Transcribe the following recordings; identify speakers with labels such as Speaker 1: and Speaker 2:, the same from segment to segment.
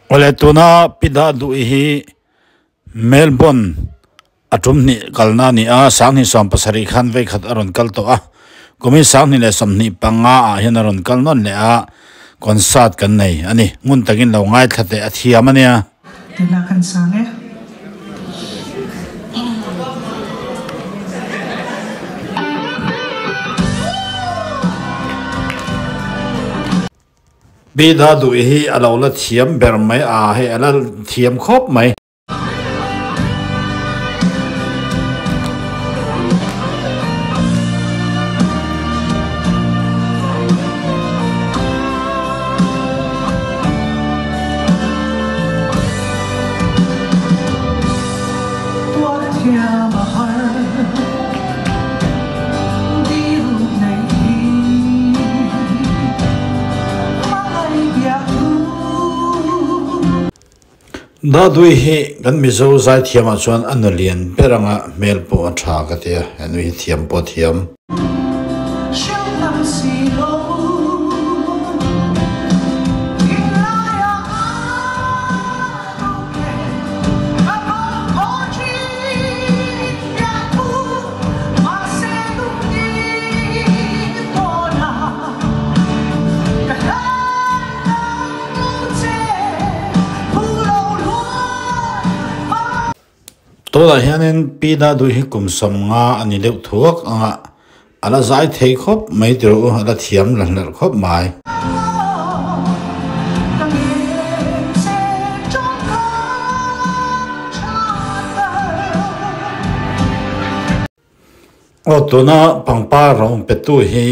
Speaker 1: Awle tuna pi dah duh hi Melbourne a tum hnih kalna a ni a, 2017 khan vei khat a rawn kal tawh a, kumin 2025 ah hian a rawn kal nawn leh a, concert kan nei a ni, ngun takin lo ngaithla teh a thiam a nia.
Speaker 2: Tila kan sang e.
Speaker 1: Pi Daduhi hi a lo la thiam ber mai a, hei a la thiam khawp mai. Dadui hi kan Mizo zaithiamah chuan a nu lian ber anga hmel pawh a tha ka ti a, henu hi thiam pawh a thiam. Tunah hianin Pi Dadui hi kum 50 a ni deuh thuak ang a, a la zai thei khawp mai tih rawh u, a la thiam la hlerh khawp mai. Aw tuna pangpar rawn petu hi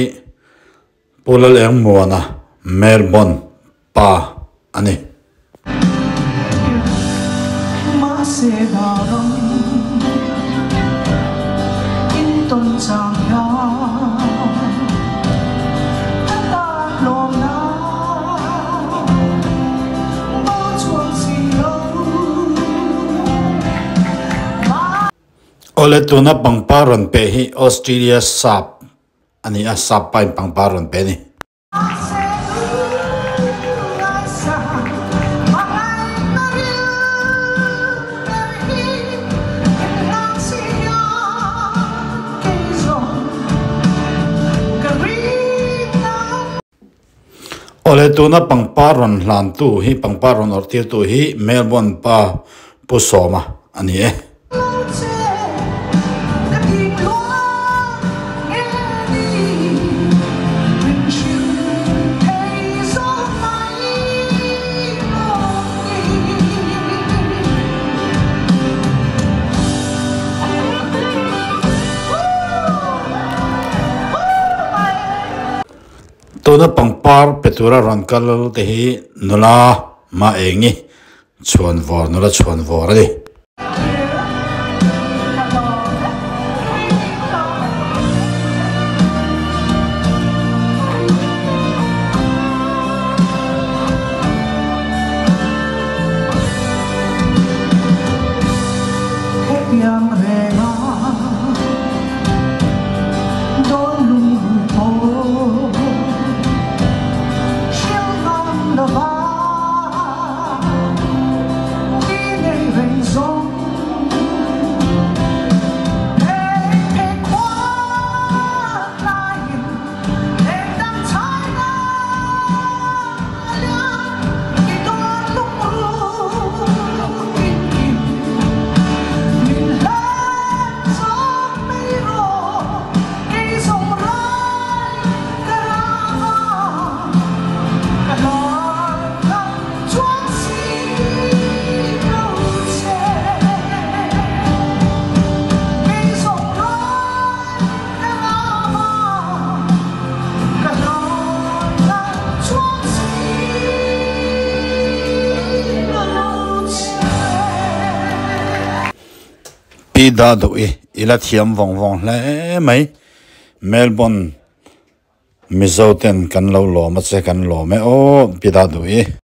Speaker 1: Pu Lalengmuana Melbourne pa a ni. Awle tuna pangpar rawn pe hi Australia sap a ni a, sap pain pangpar rawn pe a ni. Awle tuna pangpar rawn hlantu hi pangpar rawn awrh tirtu hi Melbourne pa Pu Sawma a ni e. Tuna pangpar pe tura rawn kal te hi nula mah engi chhuan vawr nula chhuan vawr a ni. Pi da duh i i la thiam vawng vawng hle mai. Melbourne Mizo ten kan lo lawm a che kan lawm e aw Pi da duh i.